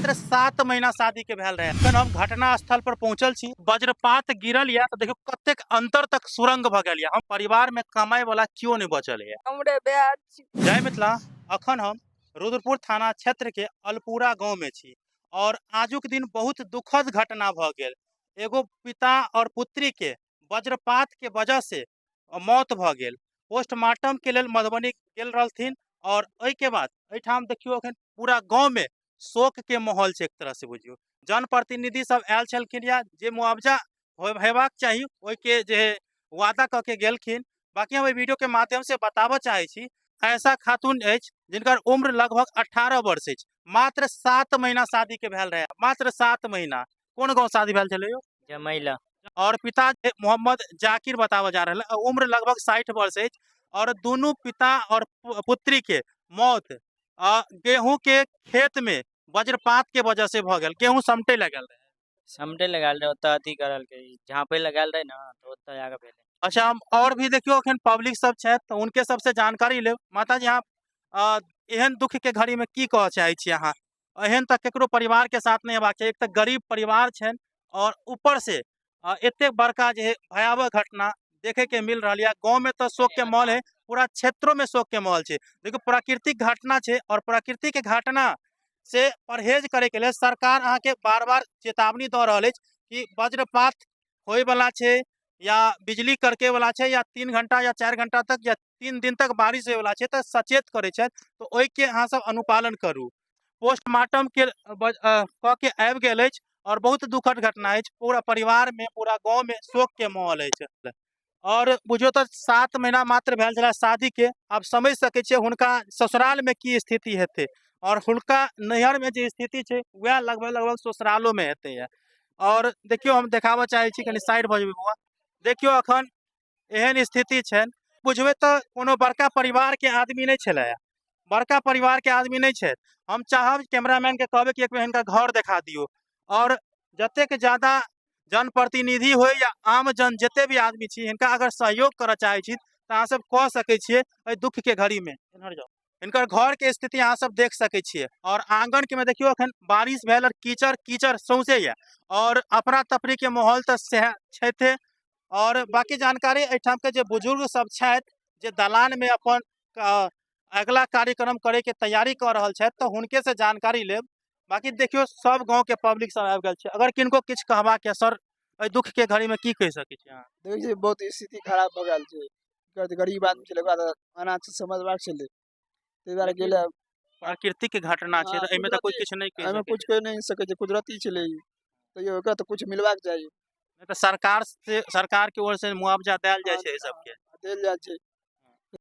मात्र 7 महीना शादी के भेल रहे। अखन हम घटना स्थल पर पहुंचल छी, वज्रपात गिरल या तऽ देखियौ कतेक अंतर तक सुरंग भऽ गेल या। हम परिवार में कमाई वाला केओ नहीं बचल या। हमरे बेटा छी। जय मिथिला। अखन हम रुद्रपुर थाना क्षेत्र के अलपुरा गांव में छी और आजुक दिन बहुत दुखद घटना भऽ गेल। एगो पिता और पुत्री के वज्रपात के वजह से मौत भऽ गेल। पोस्टमार्टम के लेल मधुबनी गेल रहलथिन और एहिके बाद एहिठाम देखियौ अखन पूरा गाँव में शोक के माहौल छै। एक तरह से बुझियौ जनप्रतिनिधि सब आयल छलखिन या जे मुआवजा हेबाक चाही ओहिके जे वादा कऽ के गेलखिन। बाकी हम एहि वीडियो के माध्यम से बताबऽ चाहै छी, ऐसा खातून अछि जिनकर उम्र लगभग 18 वर्ष अछि, मात्र 7 महीना शादी के भेल रहे, मात्र 7 महीना। कोन गाँव शादी भेल छलै यौ? जमैला। और पिता जे मोहम्मद जाकिर बतावल जा रहल है, उम्र लगभग 60 वर्ष अछि और दोनों पिता और पुत्री के मौत गेहूं के खेत में वज्रपात के वजह से भ गेल। गेहूं समटे लगल रहे, समटे लगायल रहे, ओतऽ अथी करलकै, झाँपे लगायल रहे ने, तऽ ओतऽ जाके भेलै। अच्छा, हम और भी देखियौ अखन पब्लिक सब छथि तऽ उनके सबसे जानकारी लेब। माता जी, अहाँ एहन दुख के घड़ी में की कहऽ चाहै छी अहाँ? एहन तऽ केकरो परिवार के साथ नहि हेबाक चाही। एक तऽ गरीब परिवार छनि और ऊपर से एतेक बड़का जे भयावह घटना देखे के मिल रहल यऽ। गाँव में तऽ शोक के माहौल है, पूरा क्षेत्रों में शोक के माहौल छै। देखियौ प्राकृतिक घटना छै और प्राकृतिक घटना से परहेज करे के लेल सरकार अहाँ के बार बार चेतावनी दऽ रहल अछि कि वज्रपात होय वाला छै या बिजली कड़के वाला छै या 3 घंटा या 4 घंटा तक या 3 दिन तक बारिश होय वाला छै, तऽ सचेत करै छथि, तऽ ओहिके अहाँ सब अनुपालन करू। पोस्टमार्टम के कऽ के आबि गेल अछि और बहुत दुखद घटना अछि। पूरा परिवार में पूरा गाँव में शोक के माहौल अछि और बुझियौ तऽ 7 महीना मात्र भेल छलै शादी के। आब समझ सकै छियै हुनका ससुराल में की स्थिति हेतै और हुनका नैहर में जे स्थिति छै वएह लगभग लगभग ससुरालो में हेतै। और देखियौ हम देखाबऽ चाहै छी, कनि साइड भऽ जेबै बौआ। देखियौ अखन एहन स्थिति छनि, बुझबै तऽ कोनो बड़का परिवार के आदमी नहि छलै, बड़का परिवार के आदमी नहि छथि। हम चाहब कैमरामैन के कहबै कि एक बेर हिनका घर देखा दियौ और जतेक ज्यादा जनप्रतिनिधि होइ या आम जन जते भी आदमी छी, हिनका अगर सहयोग करऽ चाहै छी तऽ अहाँ सब कऽ सकै छियै एहि दुख के घड़ी में। एम्हर जाउ, हिनकर घर के स्थिति अहाँ सब देख सकै छियै और आंगन के में देखियौ अखन बारिश भेल और कीचड़ कीचड़ सौंसे यऽ और अफरा तफरी के माहौल तऽ सएह छैथे। और बाकी जानकारी एहिठाम के जे बुजुर्ग सब छथि जे दलान में अपन अगला कार्यक्रम करे के तैयारी कऽ रहल छथि, तऽ हुनके से जानकारी लेब। बाकी देखियौ सब गाँव के पब्लिक सब आबि गेल छै। अगर किनको किछु कहबाक यऽ सर, एहि दुख के घड़ी में की कहि सकै छी अहाँ? देखै छियै बहुत स्थिति खराब भऽ गेल छै। गरीब आदमी छलै, ओकरा तऽ अनाज समझबाक छलै, ताहि दुआरे गेलै। प्राकृतिक घटना छै तऽ एहिमे तऽ कोइ किछु नहि कहि एहिमे सकै कुछ कहि नहि सकै छै, कुदरती छलै ई, तैयो ओकरा तऽ कुछ मिलबाक चाही। नहि तऽ सरकार से, सरकार के ओर से मुआवजा देल जाइ छै एहि सबके? देल जाइ छै,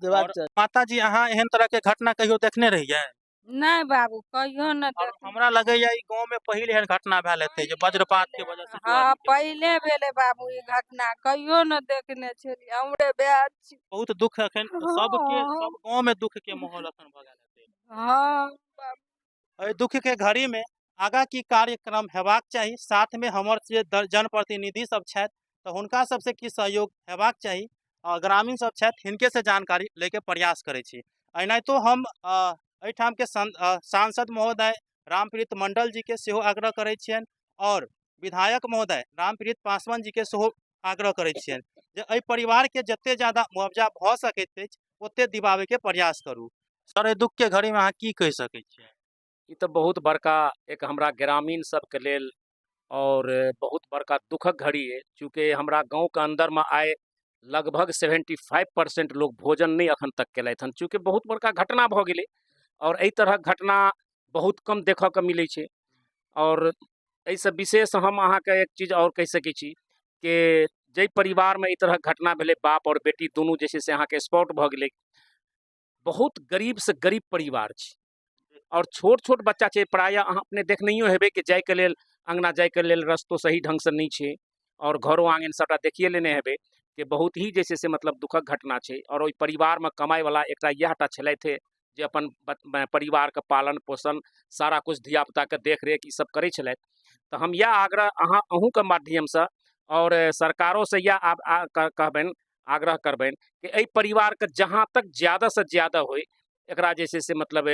देबाक और चाही। माता जी, अहाँ एहन तरह के घटना कहियो देखने रहियै? नहि बाबू, कहियो नहि और देखने। हमरा लगैया ई गाँव में पहिल एहन घटना भेल हेतै जे वज्रपात के वजह से दू हँ, आदमी के पहिले भेलै बाबू ई घटना, कहियो नहि देखने छलियै, हमरे बेटा छी। बहुत दुख अखन सबके, हँ। सब गाँव में दुख के माहौल अखन भऽ गेल हेतै। हँ। एहि दुख के घड़ी में आगा की कार्यक्रम हेबाक चाही, साथ में हमर जे जनप्रतिनिधि सब छथि तऽ हुनका सबसे की सहयोग हेबाक चाही, ग्रामीण सब छथि हिनके से जानकारी लैके प्रयास करै छी। एनाहितो हम एहिठाम के सांसद महोदय रामप्रीत मंडल जी के सेहो आग्रह करै छियनि और विधायक महोदय रामप्रीत पासवान जी के सेहो आग्रह करै छियनि जे एहि परिवार के जते ज्यादा मुआवजा भऽ सकैत अछि ओते दिबाबे के प्रयास करू। सर, एहि दुख के घड़ी में अहाँ की कहि सकै छियै? ई तऽ बहुत बड़का एक हमरा ग्रामीण सबके लेल और बहुत बड़का दुखक घड़ी अइ। चूँकि हमरा गाँवके अन्दरमे आइ लगभग 75% लोक भोजन नहि अखन तक केलथि हन, चूँकि बहुत बड़का घटना भऽ गेलै और एहि तरहक घटना बहुत कम देखऽके मिलै छै। और एहिसँ विशेष हम अहाँके एक चीज आओर कहि सकै छी कि जाहि परिवारमे एहि तरहक घटना भेलै, बाप आओर बेटी दुनू जे छै से अहाँके स्पॉट भऽ गेलै, बहुत गरीबसँ गरीब परिवार छै और छोट छोट बच्चा छै। प्रायः अहाँ अपने देखनैयो हेबै कि जाइके लेल अङ्गना जाइके लेल रस्तो सही ढङ्गसँ नहि छै और घरो आङ्गन सबटा देखिए लेने हेबै कि बहुत ही जे छै से मतलब दुःखक घटना छै। और ओहि परिवारमे कमाइवला एकटा इएह टा छलथि जे अपन परिवारके पालन पोषण सारा किछु धियापुताके देखरेख ई सब करै छलथि। तऽ हम इएह आग्रह अहूँके माध्यमसँ और सरकारोसँ इएह कहबनि, आग्रह करबनि कि एहि परिवारके जहाँ तक ज्यादासँ ज्यादा होइ एकरा जे छै से मतलब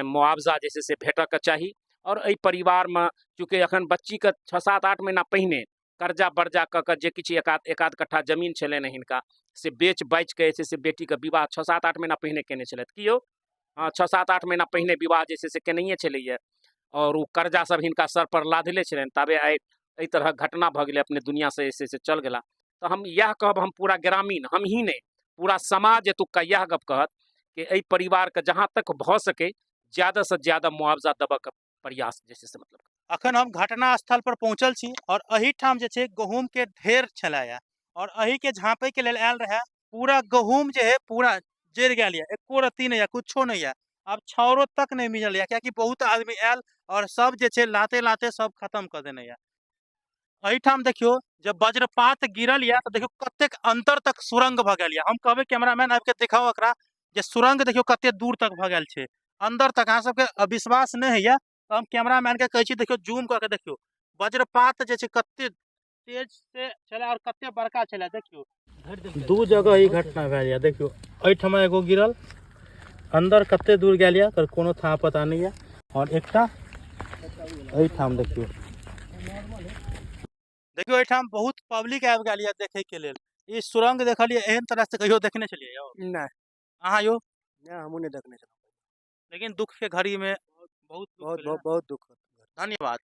मुआवजा जे छै से भेटऽके चाही। आओर एहि परिवारमे चूँकि एखन बच्चीके 6 7 8 महीना पहिने कर्जा बर्जा कऽ कऽ जे किछु एकाध एकाध कट्ठा जमीन छलनि हिनका, से बेच बाचि कऽ जे छै से बेटीके विवाह 6 7 8 महीना पहिने केने छलथि। की यौ? हँ, 6 7 8 महीना पहिने विवाह जे छै से केनहिए छलैए, आओर ओ कर्जा सब हिनका सर पर लाधले छलनि, ताबे आइ एहि तरहक घटना भऽ गेलै, अपने दुनिआँसँ जे छै से चल गेला। तऽ हम इएह कहब, हम पूरा ग्रामीण, हम ही नहि, पूरा समाज एतुक्का इएह गप कहत कि एहि परिवारके जहाँ तक भऽ सकै ज्यादासँ ज्यादा मुआवजा देबऽके प्रयास जे छै से मतलब। अखन हम घटना स्थल पर पहुँचल छी और एहिठाम जे छै गहूँम के ढेर छलैया और एहि के झाँपे के लेल आयल रहे। पूरा गहूँम जे है पूरा जरि गेल यऽ, एको रत्ती नहि यऽ, कुछो नहि यऽ। आब छाउरो तक नहि मिलल यऽ, कियाकि बहुत आदमी आयल और सब जे छै लाते लाते सब खत्म कऽ देने यऽ। एहिठाम देखियौ जब वज्रपात गिरल यऽ तऽ देखियौ कतेक अंतर तक सुरंग भऽ गेल यऽ। हम कहबै कैमरामैन आबिके देखाउ एकरा जे सुरंग देखियौ कते दूर तक भऽ गेल छै अंदर तक। अहाँ सबके विश्वास नहि होइया तऽ हम कैमरामैन के कहै छी देखियौ जूम कऽ के देखियौ वज्रपात जे छै कते तेज से छलै और कते बड़का छलै। देखियौ दू जगह ई घटना भेल यऽ। देखियौ एहिठमा एगो गिरल, अंदर कते दूर गेल यऽ एकर कोनो था पता नहि यऽ, और एकटा एहिठाम देखियौ। देखियौ एहिठाम बहुत पब्लिक आबि गेल यऽ देखै के लेल। ई सुरंग देखलियै एहन तरह से कहियो देखने छलियै यौ? नहि। अहाँ यौ? नहि, हमहूँ नहि देखने छलहुँ। लेकिन दुख के घड़ी में बहुत दुख बहुत भेलै ने? बहुत दुख। धन्यवाद।